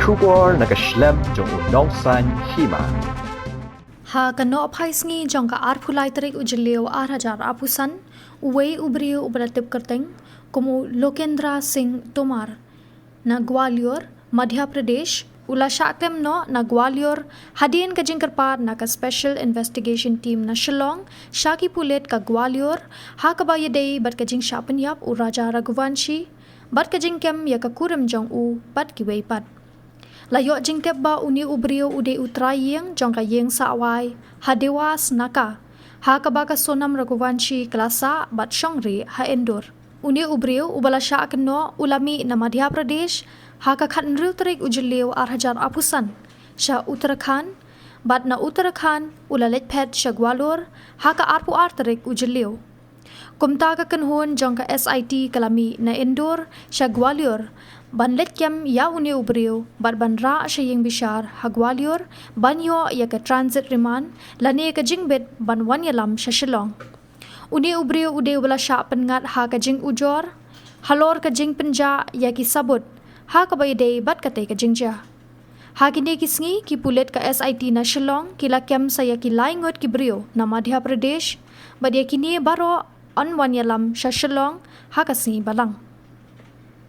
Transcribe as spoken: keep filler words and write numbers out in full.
Khubor na ka shlem jong u nongsaiñ hima. Ha ka nohphai sngi jong ka arphew lai tarik u Jylliew ar hajar arphew san, uwei u briew uba la tip kyrteng kum u Lokendra Singh Tomar na Gwalior, Madhya Pradesh, u la shah klem noh na Gwalior hadien ka jingkyrpad na ka Special Investigation Team na Shillong sha ki pulit ka Gwalior, ha kaba ïadei bad ka jingshah pynïap u Raja Raghuvanshi bad ka jingkem ïa ka kurim jong u bad kiwei pat. La ïoh jingtip ba une u briew u dei u trai ïing jong ka ïing sah wai ha Dewas Naka, ha kaba ka Sonam Raghuvanshi ka la sah bad shong rieh ha Indore. Une u briew uba la shah kynnoh u la mih na Madhya Pradesh ha ka khathynriew tarik u Jylliew ar hajar arphew san sha Uttarakhand, bad na Uttarakhand u la leit phet sha Gwalior ha ka arphew ar tarik u Jylliew. Kumta ka kynhun jong ka S I T ka la mih na Indore sha Gwalior ban leit kem ïa une u briew bad ban rah sha ïing bishar ha Gwalior ban ïoh ïa ka transit remand lane ka jingbit ban wan ïalam sha Shillong. Une u briew u dei uba la shah pynngat ha ka jingujor halor ka jingpynjah ïa ki sabut ha kaba ïadei bad katei ka jingjia. Ha kine ki sngi ki pulit ka S I T na Shillong ki la kem sa ïa ki lai ngut ki briew na Madhya Pradesh, bad ïa kine baroh yn wan ïalam sha Shillong ha ka sngi balang.